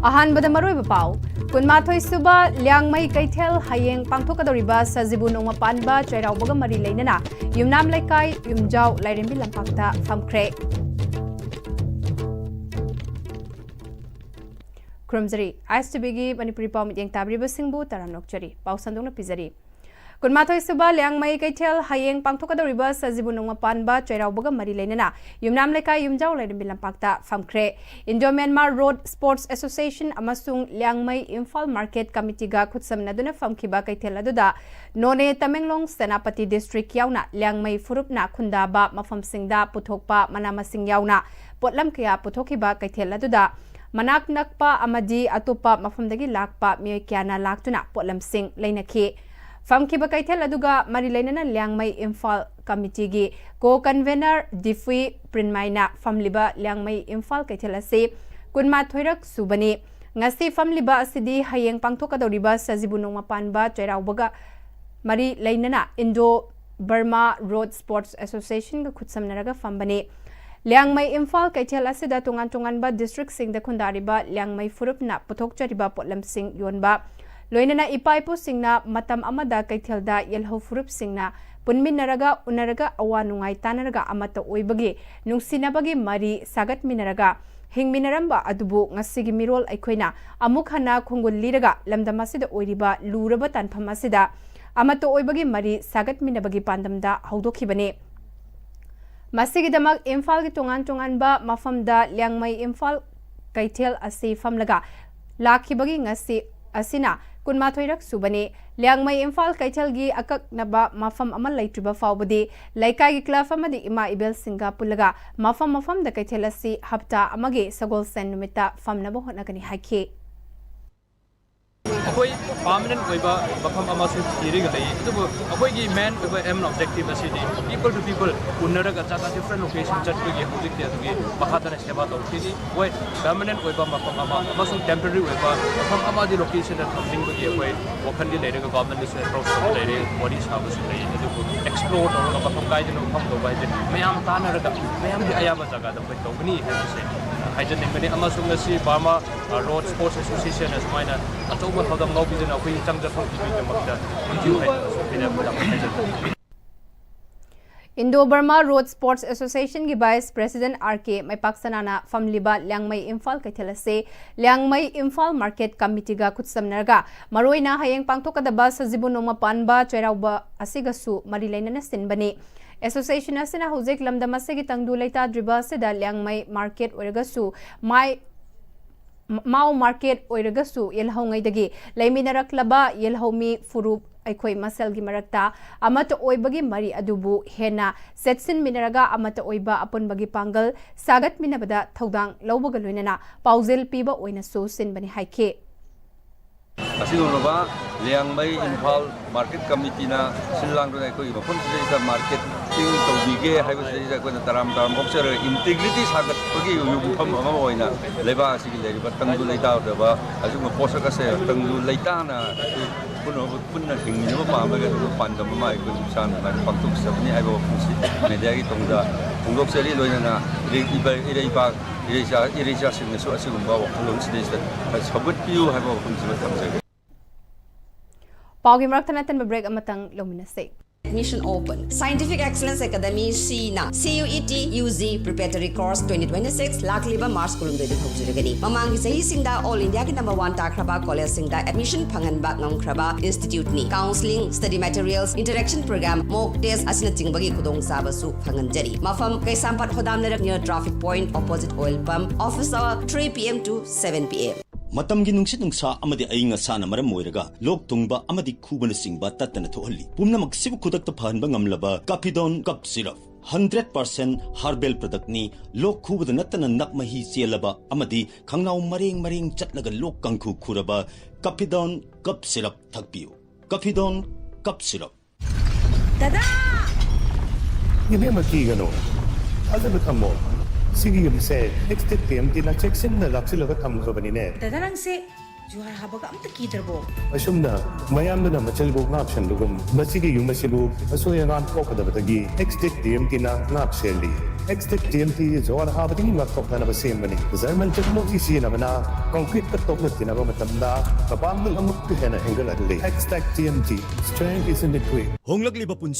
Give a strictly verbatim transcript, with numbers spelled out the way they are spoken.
ꯑꯍꯥꯟꯕꯗ ꯃꯔꯨꯑꯣꯏꯕ ꯄꯥꯎ꯫ ꯀꯨꯟꯃꯥꯊꯣꯏ ꯁꯨꯕ ꯂꯤꯌꯥꯡꯃꯩ ꯀꯩꯊꯦꯜ ꯍꯌꯦꯡ ꯄꯥꯡꯊꯣꯛꯀꯗꯧꯔꯤꯕ ꯁꯖꯤꯕꯨ ꯅꯣꯡꯃ ꯄꯥꯟꯕ ꯆꯩꯔꯥꯎꯕꯒ ꯃꯔꯤ ꯂꯩꯅꯅ ꯌꯨꯝꯅꯥꯝ ꯂꯩꯀꯥꯏ ꯌꯨꯝꯖꯥꯎ ꯂꯥꯏꯔꯦꯝꯕꯤ ꯂꯝꯄꯥꯛꯇ ꯐꯝꯈ꯭ꯔꯦ꯫ ꯈꯨꯔꯨꯝꯖꯔꯤ꯫ ꯑꯥꯏ ꯑꯦꯁ ꯇꯤ ꯚꯤꯒꯤ ꯃꯅꯤꯄꯨꯔꯤ ꯄꯥꯎ ꯃꯤꯠꯌꯦꯡ ꯇꯥꯕꯤꯔꯤꯕꯁꯤꯡꯕꯨ ꯇꯔꯥꯝꯅ ꯑꯣꯛꯆꯔꯤ꯫ ꯄꯥꯎ ꯁꯟꯗꯣꯛꯅ ꯄꯤꯖꯔꯤ꯫ ꯀꯨꯟꯃꯥꯊꯣꯏ ꯁꯨꯕ ꯂꯤꯌꯥꯡꯃꯩ ꯀꯩꯊꯦꯜ ꯍꯌꯦꯡ ꯄꯥꯡꯊꯣꯛꯀꯗꯧꯔꯤꯕ ꯁꯖꯤꯕꯨ ꯅꯣꯡꯃ ꯄꯥꯟꯕ ꯆꯩꯔꯥꯎꯕꯒ ꯃꯔꯤ ꯂꯩꯅꯅ ꯌꯨꯝꯅꯥꯝ ꯂꯩꯀꯥꯏ ꯌꯨꯝꯖꯥꯎ ꯂꯥꯏꯔꯦꯝꯕꯤ ꯂꯝꯄꯥꯛꯇ ꯐꯝꯈ꯭ꯔꯦ꯫ Indo Myanmar Road Sports Association ꯑꯃꯁꯨꯡ ꯂꯤꯌꯥꯡꯃꯩ ꯏꯝꯐꯥꯜ ꯃꯥꯔꯀꯦꯠ ꯀꯃꯤꯇꯤꯒ ꯈꯨꯠꯁꯝꯅꯗꯨꯅ ꯐꯝꯈꯤꯕ ꯀꯩꯊꯦꯜ ꯑꯗꯨꯗ ꯅꯣꯅꯦ, ꯇꯃꯦꯡꯂꯣꯡ, ꯁꯦꯅꯥꯄꯇꯤ ꯗꯤꯁꯇ꯭ꯔꯤꯛ ꯌꯥꯎꯅ ꯂꯤꯌꯥꯡꯃꯩ ꯐꯨꯔꯨꯞꯅ ꯈꯨꯟꯗꯥꯕ ꯃꯐꯝꯁꯤꯡꯗ ꯄꯨꯊꯣꯛꯄ ꯃꯅꯥ ꯃꯁꯤꯡ ꯌꯥꯎꯅ ꯄꯣꯠꯂꯝ ꯀꯌꯥ ꯄꯨꯊꯣꯛꯈꯤꯕ ꯀꯩꯊꯦꯜ ꯑꯗꯨꯗ ꯃꯅꯥꯛ ꯅꯛꯄ ꯑꯃꯗꯤ ꯑꯇꯣꯞꯄ ꯃꯐꯝꯗꯒꯤ ꯂꯥꯛꯄ ꯃꯤꯑꯣꯏ ꯀꯌꯥꯅ ꯂꯥꯛꯇꯨꯅ ꯄꯣꯠꯂꯝꯁꯤꯡ ꯂꯩꯅꯈꯤ꯫ ꯐꯝꯈꯤꯕ ꯀꯩꯊꯦꯜ ꯑꯗꯨꯒ ꯃꯔꯤ ꯂꯩꯅꯅ ꯂꯤꯌꯥꯡꯃꯩ ꯏꯝꯐꯥꯜ ꯀꯃꯤꯇꯤꯒꯤ ꯀꯣ ꯀꯟꯚꯦꯅꯔ ꯗꯤꯐꯨꯏ ꯄ꯭ꯔꯤꯟꯃꯥꯏꯅ ꯐꯝꯂꯤꯕ ꯂꯤꯌꯥꯡꯃꯩ ꯏꯝꯐꯥꯜ ꯀꯩꯊꯦꯜ ꯑꯁꯤ ꯀꯨꯟꯃꯥꯊꯣꯏꯔꯛ ꯁꯨꯕꯅꯤ꯫ ꯉꯁꯤ ꯐꯝꯂꯤꯕ ꯑꯁꯤꯗꯤ ꯍꯌꯦꯡ ꯄꯥꯡꯊꯣꯛꯀꯗꯧꯔꯤꯕ ꯁꯖꯤꯕꯨ ꯅꯣꯡꯃ ꯄꯥꯟꯕ ꯆꯩꯔꯥꯎꯕꯒ ꯃꯔꯤ ꯂꯩꯅꯅ ꯏꯟꯗꯣ ꯕꯔꯃꯥ ꯔꯣꯗ ꯁ꯭ꯄꯣꯔꯠꯁ ꯑꯦꯁꯣꯁꯤꯌꯦꯁꯟꯒ ꯈꯨꯠꯁꯝꯅꯔꯒ ꯐꯝꯕꯅꯤ꯫ ꯂꯤꯌꯥꯡꯃꯩ ꯏꯝꯐꯥꯜ ꯀꯩꯊꯦꯜ ꯑꯁꯤꯗ ꯇꯣꯉꯥꯟ ꯇꯣꯉꯥꯟꯕ ꯗꯤꯁꯇ꯭ꯔꯤꯛꯁꯤꯡꯗ ꯈꯨꯟꯗꯥꯔꯤꯕ ꯂꯤꯌꯥꯡꯃꯩ ꯐꯨꯔꯨꯞꯅ ꯄꯨꯊꯣꯛꯆꯔꯤꯕ ꯄꯣꯠꯂꯝꯁꯤꯡ ꯌꯣꯟꯕ, ꯂꯣꯏꯅꯅ ꯏꯄꯥ ꯏꯄꯨꯁꯤꯡꯅ ꯃꯇꯝ ꯑꯃꯗ ꯀꯩꯊꯦꯜꯗ ꯌꯦꯜꯍꯧ ꯐꯨꯔꯨꯞꯁꯤꯡꯅ ꯄꯨꯟꯃꯤꯟꯅꯔꯒ, ꯎꯅꯔꯒ, ꯑꯋꯥ ꯅꯨꯡꯉꯥꯏ ꯇꯥꯟꯅꯔꯒ, ꯑꯃꯠꯇ ꯑꯣꯏꯕꯒꯤ ꯅꯨꯡꯁꯤꯅꯕꯒꯤ ꯃꯔꯤ ꯁꯥꯒꯠꯃꯤꯟꯅꯔꯒ ꯍꯤꯡꯃꯤꯟꯅꯔꯝꯕ ꯑꯗꯨꯕꯨ ꯉꯁꯤꯒꯤ ꯃꯤꯔꯣꯜ ꯑꯩꯈꯣꯏꯅ ꯑꯃꯨꯛ ꯍꯟꯅ ꯈꯣꯡꯒꯨꯜ ꯂꯤꯔꯒ ꯂꯝꯗꯝ ꯑꯁꯤꯗ ꯑꯣꯏꯔꯤꯕ ꯂꯨꯔꯕ ꯇꯥꯟꯐꯝ ꯑꯁꯤꯗ ꯑꯃꯠꯇ ꯑꯣꯏꯕꯒꯤ ꯃꯔꯤ ꯁꯥꯒꯠꯃꯤꯟꯅꯕꯒꯤ ꯄꯥꯟꯗꯝꯗ ꯍꯧꯗꯣꯛꯈꯤꯕꯅꯤ꯫ ꯃꯁꯤꯒꯤꯗꯃꯛ ꯏꯝꯐꯥꯜꯒꯤ ꯇꯣꯉꯥꯟ ꯇꯣꯉꯥꯟꯕ ꯃꯐꯝꯗ ꯂꯤꯌꯥꯡꯃꯩ ꯏꯝꯐꯥꯜ ꯀꯩꯊꯦꯜ ꯑꯁꯤ ꯐꯝꯂꯒ ꯂꯥꯛꯈꯤꯕꯒꯤ ꯉꯁꯤ ꯑꯁꯤꯅ ꯀꯨꯟꯃꯥꯊꯣꯏꯔꯛ ꯁꯨꯕꯅꯤ꯫ ꯂꯤꯌꯥꯡꯃꯩ ꯏꯝꯐꯥꯜ ꯀꯩꯊꯦꯜꯒꯤ ꯑꯀꯛꯅꯕ ꯃꯐꯝ ꯑꯃ ꯂꯩꯇ꯭ꯔꯤꯕ ꯐꯥꯎꯕꯗꯤ ꯂꯩꯀꯥꯏꯒꯤ ꯀ꯭ꯂꯕ ꯑꯃꯗꯤ ꯏꯃꯥ ꯏꯕꯦꯜꯁꯤꯡꯒ ꯄꯨꯜꯂꯒ ꯃꯐꯝ ꯃꯐꯝꯗ ꯀꯩꯊꯦꯜ ꯑꯁꯤ ꯍꯞꯇꯥ ꯑꯃꯒꯤ ꯁꯒꯣꯜꯁꯦꯟ ꯅꯨꯃꯤꯠꯇ ꯐꯝꯅꯕ ꯍꯣꯠꯅꯒꯅꯤ ꯍꯥꯏꯈꯤ꯫ ꯑꯩꯈꯣꯏ ꯄꯥꯔꯃꯅꯦꯟ ꯑꯣꯏꯕ ꯃꯐꯝ ꯑꯃꯁꯨ ꯊꯤꯔꯒ ꯂꯩ, ꯑꯗꯨꯕꯨ ꯑꯩꯈꯣꯏꯒꯤ ꯃꯦꯟ ꯑꯣꯏꯕ ꯑꯦꯝ ꯑꯣꯕꯖꯦꯛꯇꯤꯚ ꯑꯁꯤꯗꯤ ꯄꯤꯄꯜ ꯇꯨ ꯄꯤꯄꯜ ꯎꯅꯔꯒ ꯖꯒꯥ ꯗꯤꯐ꯭ꯔꯦꯟ ꯂꯣꯀꯦꯁꯟ ꯆꯠꯄꯒꯤ ꯍꯧꯖꯤꯛꯇꯤ ꯑꯗꯨꯒꯤ ꯃꯈꯥ ꯇꯥꯅ ꯁꯦꯕꯥ ꯇꯧꯈꯤꯅꯤ꯫ ꯍꯣꯏ, ꯄꯔꯃꯅꯦꯟ ꯑꯣꯏꯕ ꯃꯐꯝ ꯑꯃ ꯑꯃꯁꯨꯡ ꯇꯦꯝꯄꯔꯔꯤ ꯑꯣꯏꯕ ꯃꯐꯝ ꯑꯃꯗꯤ ꯂꯣꯀꯦꯁꯟꯗ ꯊꯝꯅꯤꯡꯕꯒꯤ ꯑꯩꯈꯣꯏ ꯋꯥꯈꯜꯗꯤ ꯂꯩꯔꯒ ꯒꯚꯔꯟꯃꯦꯟꯗꯁꯨ ꯑꯦꯄ꯭ꯔꯣꯆ ꯇꯧꯕ ꯂꯩꯔꯦ, ꯋꯥꯔꯤ ꯁꯥꯕꯁꯨ ꯂꯩ꯫ ꯑꯗꯨꯕꯨ ꯑꯦꯛꯁꯄ꯭ꯂꯣꯔ ꯇꯧꯔꯒ ꯃꯐꯝ ꯀꯥꯏꯗꯅꯣ ꯐꯝꯗꯧꯕ ꯍꯥꯏꯁꯦ ꯃꯌꯥꯝ ꯇꯥꯟꯅꯔꯒ ꯃꯌꯥꯝꯒꯤ ꯑꯌꯥꯕ ꯖꯒꯥꯗ ꯑꯩꯈꯣꯏ ꯇꯧꯒꯅꯤ ꯍꯥꯏꯕꯁꯦ ꯍꯥꯏꯖꯅꯤꯡꯕꯅꯤ꯫ ꯑꯃꯁꯨꯡ ꯉꯁꯤ ꯕꯔꯃꯥ ꯔꯣꯗ ꯁ꯭ꯄꯣꯔꯠꯁ ꯑꯦꯁꯣꯁꯤꯌꯦꯁꯟꯅ ꯁꯨꯃꯥꯏꯅ ꯑꯆꯧꯕ ꯊꯧꯗꯥꯡ ꯂꯧꯕꯤꯗꯨꯅ ꯑꯩꯈꯣꯏꯒꯤ ꯆꯪꯖꯐꯝ ꯄꯤꯕꯒꯤꯗꯃꯛꯇ thank you ꯍꯥꯏꯅ ꯁꯨꯃꯥꯏꯅ ꯍꯥꯏꯖꯅꯤꯡꯕꯅꯤ꯫ Indo Burma Road Sports Association ꯒꯤ Vice President R K ꯃꯩꯄꯥꯛꯁꯅꯥꯅ ꯐꯝꯂꯤꯕ ꯂꯤꯌꯥꯡꯃꯩ ꯏꯝꯐꯥꯜ ꯀꯩꯊꯦꯜ ꯑꯁꯤ ꯂꯤꯌꯥꯡꯃꯩ ꯏꯝꯐꯥꯜ ꯃꯥꯔꯀꯦꯠ ꯀꯃꯤꯇꯤꯒ ꯈꯨꯠꯁꯝꯅꯔꯒ ꯃꯔꯨꯑꯣꯏꯅ ꯍꯌꯦꯡ ꯄꯥꯡꯊꯣꯛꯀꯗꯕ ꯁꯖꯤꯕꯨ ꯅꯣꯡꯃ ꯄꯥꯟꯕ ꯆꯩꯔꯥꯎꯕ ꯑꯁꯤꯒꯁꯨ ꯃꯔꯤ ꯂꯩꯅꯅ ꯁꯤꯟꯕꯅꯤ꯫ ꯑꯦꯁꯣꯁꯤꯌꯦꯁꯟ ꯑꯁꯤꯅ ꯍꯧꯖꯤꯛ ꯂꯝꯗꯝ ꯑꯁꯤꯒꯤ ꯇꯪꯗꯨ ꯂꯩꯇꯥꯗ꯭ꯔꯤꯕ ꯑꯁꯤꯗ ꯂꯤꯌꯥꯡꯃꯩ ꯃꯥꯔꯀꯦꯠ ꯑꯣꯏꯔꯒꯁꯨ ꯃꯥꯏ ꯃꯥꯎ ꯃꯥꯔꯀꯦꯠ ꯑꯣꯏꯔꯒꯁꯨ ꯌꯦꯜꯍꯧꯉꯩꯗꯒꯤ ꯂꯩꯃꯤꯟꯅꯔꯛꯂꯕ ꯌꯦꯜꯍꯧꯃꯤ ꯐꯨꯔꯨꯞ ꯑꯩꯈꯣꯏ ꯃꯁꯦꯜꯒꯤ ꯃꯔꯛꯇ ꯑꯃꯠꯇ ꯑꯣꯏꯕꯒꯤ ꯃꯔꯤ ꯑꯗꯨꯕꯨ ꯍꯦꯟꯅ ꯆꯦꯠꯁꯤꯟꯃꯤꯟꯅꯔꯒ ꯑꯃꯠꯇ ꯑꯣꯏꯕ ꯑꯄꯨꯟꯕꯒꯤ ꯄꯥꯡꯒꯜ ꯁꯥꯒꯠꯃꯤꯟꯅꯕꯗ ꯊꯧꯗꯥꯡ ꯂꯧꯕꯒ ꯂꯣꯏꯅꯅ ꯄꯥꯎꯖꯦꯜ ꯄꯤꯕ ꯑꯣꯏꯅꯁꯨ ꯁꯤꯟꯕꯅꯤ ꯍꯥꯏꯈꯤ꯫ ꯑꯁꯤꯒꯨꯝꯂꯕ ꯂꯤꯌꯥꯡꯃꯩ ꯏꯝꯐꯥꯜ ꯃꯥꯔꯀꯦꯠ ꯀꯃꯤꯇꯤꯅ ꯁꯤꯜ ꯂꯥꯡꯗꯨꯅ ꯑꯩꯈꯣꯏꯒꯤ ꯃꯐꯝꯁꯤꯗꯩꯗ ꯃꯥꯔꯀꯦꯇꯤꯡ ꯇꯧꯕꯤꯒꯦ ꯍꯥꯏꯕꯁꯤꯗꯩꯗ ꯑꯩꯈꯣꯏꯅ ꯇꯔꯥꯝ ꯇꯔꯥꯝ ꯑꯣꯛꯆꯔꯒ ꯏꯟꯇꯤꯒ꯭ꯔꯤꯇꯤ ꯁꯥꯒꯠꯄꯒꯤ ꯌꯨꯝꯐꯝ ꯑꯃ ꯑꯣꯏꯅ ꯂꯩꯕꯥꯛ ꯑꯁꯤꯒꯤ ꯂꯩꯔꯤꯕ ꯇꯪꯗꯨ ꯂꯩꯇꯥꯗꯕ ꯑꯁꯤꯒꯨꯝꯕ ꯄꯣꯠꯁꯛ ꯑꯁꯦ ꯇꯪꯗꯨ ꯂꯩꯇꯥꯅ ꯑꯩꯈꯣꯏ ꯄꯨꯝꯅꯃꯛ ꯄꯨꯟꯅ ꯍꯤꯡꯃꯤꯟꯅꯕ ꯄꯥꯝꯕꯒꯤ ꯑꯗꯨꯒ ꯄꯥꯟꯗꯝ ꯑꯃ ꯑꯩꯈꯣꯏ ꯏꯁꯥꯅ ꯑꯗꯨꯃꯥꯏꯅ ꯄꯥꯡꯊꯣꯛꯆꯕꯅꯤ ꯍꯥꯏꯕ ꯋꯥꯐꯝꯁꯤ ꯃꯦꯗꯤꯌꯥꯒꯤ ꯇꯨꯡꯗ ꯐꯣꯡꯗꯣꯛꯆꯔꯤ꯫ ꯂꯣꯏꯅꯅ ꯏꯔꯩ-, ꯏꯕ-, ꯏꯔꯩꯕꯥꯛ ꯏꯔꯩꯆꯥ-, ꯏꯔꯩꯆꯥꯁꯤꯡꯅꯁꯨ ꯑꯁꯤꯒꯨꯝꯕ ꯋꯥꯈꯜꯂꯣꯟꯁꯤꯗꯩꯁꯤꯗ ꯁꯧꯒꯠꯄꯤꯌꯨ ꯍꯥꯏꯕ ꯋꯥꯐꯝꯁꯤꯃ ꯊꯝꯖꯒꯦ꯫ ꯄꯥꯎꯒꯤ ꯃꯔꯛꯇ ꯅꯠꯇꯟꯕ ꯕ꯭ꯔꯦꯛ ꯑꯃꯇꯪ ꯂꯧꯃꯤꯟꯅꯁꯦ꯫ Admission open. Scientific Excellence Academy ꯁꯤꯅ C U E T U G Preparatory Course twenty twenty-six ꯂꯥꯛꯂꯤꯕ ꯃꯥꯔꯆ ꯀꯨꯟꯍꯨꯝꯗꯣꯏꯗꯒꯤ ꯍꯧꯖꯔꯒꯅꯤ꯫ ꯃꯃꯥꯡꯒꯤ ꯆꯍꯤꯁꯤꯡꯗ ꯑꯣꯜ ꯏꯟꯗꯤꯌꯥꯒꯤ ꯅꯝꯕꯔ ꯋꯥꯟ ꯇꯥꯈ꯭ꯔꯕ ꯀꯣꯂꯦꯖꯁꯤꯡꯗ ꯑꯦꯗꯃꯤꯁꯟ ꯐꯪꯍꯟꯕ ꯉꯝꯈ꯭ꯔꯕ ꯏꯟꯁꯇꯤꯇ꯭ꯌꯨꯠꯅꯤ꯫ Counselling, study materials, interaction programme, mock test ꯑꯁꯤꯅꯆꯤꯡꯕꯒꯤ ꯈꯨꯗꯣꯡꯆꯥꯕꯁꯨ ꯐꯪꯍꯟꯖꯔꯤ꯫ ꯃꯐꯝ: ꯀꯩꯁꯥꯝꯄꯥꯠ ꯈꯣꯗꯥꯝ ꯂꯩꯔꯛ near traffic point opposite oil pump꯫ Office hour three P M to seven P M꯫ ꯃꯇꯝꯒꯤ ꯅꯨꯡꯁꯤꯠ ꯅꯨꯡꯁꯥ ꯑꯃꯗꯤ ꯑꯏꯪ ꯑꯁꯥꯅ ꯃꯔꯝ ꯑꯣꯏꯔꯒ ꯂꯣꯛ ꯊꯨꯡꯕ ꯑꯃꯗꯤ ꯈꯨꯕꯅꯆꯤꯡꯕ ꯇꯠꯇꯅ ꯊꯣꯛꯍꯜꯂꯤ꯫ ꯄꯨꯝꯅꯃꯛꯁꯤꯕꯨ ꯈꯨꯗꯛꯇ ꯐꯍꯟꯕ ꯉꯝꯂꯕ ꯀꯥꯐꯤꯗꯣꯟ ꯀꯞ syrup. Hundred percent herbal product ꯅꯤ꯫ ꯂꯣꯛ ꯈꯨꯕꯗ ꯅꯠꯇꯅ ꯅꯞ ꯃꯍꯤ ꯆꯦꯜꯂꯕ ꯑꯃꯗꯤ ꯈꯪꯅꯥꯎ ꯃꯔꯦꯡ ꯃꯔꯦꯡ ꯆꯠꯂꯒ ꯂꯣꯛ ꯀꯥꯡꯈꯨ ꯈꯨꯔꯕ ꯀꯥꯐꯤꯗꯣꯟ ꯀꯞ ꯁꯤꯔꯞ ꯊꯛꯄꯤꯌꯨ꯫ ꯀꯥꯐꯤꯗꯣꯟ ꯀꯞ ꯁꯤꯔꯞ꯫ ꯗꯗꯥ! ꯏꯕꯦꯝꯃ, ꯀꯤꯒꯅꯨ꯫ ꯊꯥꯖꯕ ꯊꯝꯃꯣ꯫ ꯁꯤꯒꯤ ꯌꯨꯝꯁꯦ ꯑꯦꯛꯁ ꯇꯤꯠ ꯄꯤ ꯑꯦꯝ ꯇꯤꯅ ꯆꯦꯛꯁꯤꯟꯅ ꯂꯥꯛꯁꯤꯜꯂꯒ ꯊꯝꯈ꯭ꯔꯕꯅꯤꯅꯦ꯫ ꯗꯗꯥ, ꯅꯪꯁꯦ ꯖꯨꯍꯥꯔ ꯍꯥꯕꯒ ꯑꯝꯇ ꯀꯤꯗ꯭ꯔꯕꯣ? ꯑꯁꯨꯝꯅ ꯃꯌꯥꯝꯗꯨꯅ ꯃꯆꯜꯕꯨ ꯉꯥꯛ ꯁꯦꯟꯕꯒꯨꯝ ꯃꯁꯤꯒꯤ ꯌꯨꯝ ꯑꯁꯤꯕꯨ ꯑꯁꯣꯏ ꯑꯉꯥꯝ ꯊꯣꯛꯀꯗꯕꯗꯒꯤ ꯑꯦꯛꯁꯇꯦꯛ ꯇꯤ ꯑꯦꯝ ꯇꯤꯅ ꯉꯥꯛ ꯁꯦꯜꯂꯤ꯫ ꯑꯦꯛꯁꯇꯦꯛ ꯇꯤ ꯑꯦꯝ ꯇꯤ ꯖꯨꯍꯥꯔ ꯍꯥꯕꯗꯒꯤ ꯉꯥꯛꯊꯣꯛꯅꯅꯕ ꯁꯦꯝꯕꯅꯤ꯫ ꯖꯔꯃꯟ ꯇꯦꯛꯅꯣꯂꯣꯖꯤ ꯁꯤꯖꯤꯟꯅꯕꯅ ꯀꯪꯀ꯭ꯔꯤꯠꯀ ꯇꯣꯛꯅ ꯇꯤꯟꯅꯕ ꯃꯇꯝꯗ ꯃꯄꯥꯡꯒꯜ ꯑꯃꯨꯛꯀ ꯍꯦꯟꯅ ꯍꯦꯟꯒꯠꯍꯜꯂꯤ꯫ Xtech T M T, strength is in the grit꯫ ꯍꯣꯡꯂꯛꯂꯤꯕ ꯄꯨꯟꯁꯤ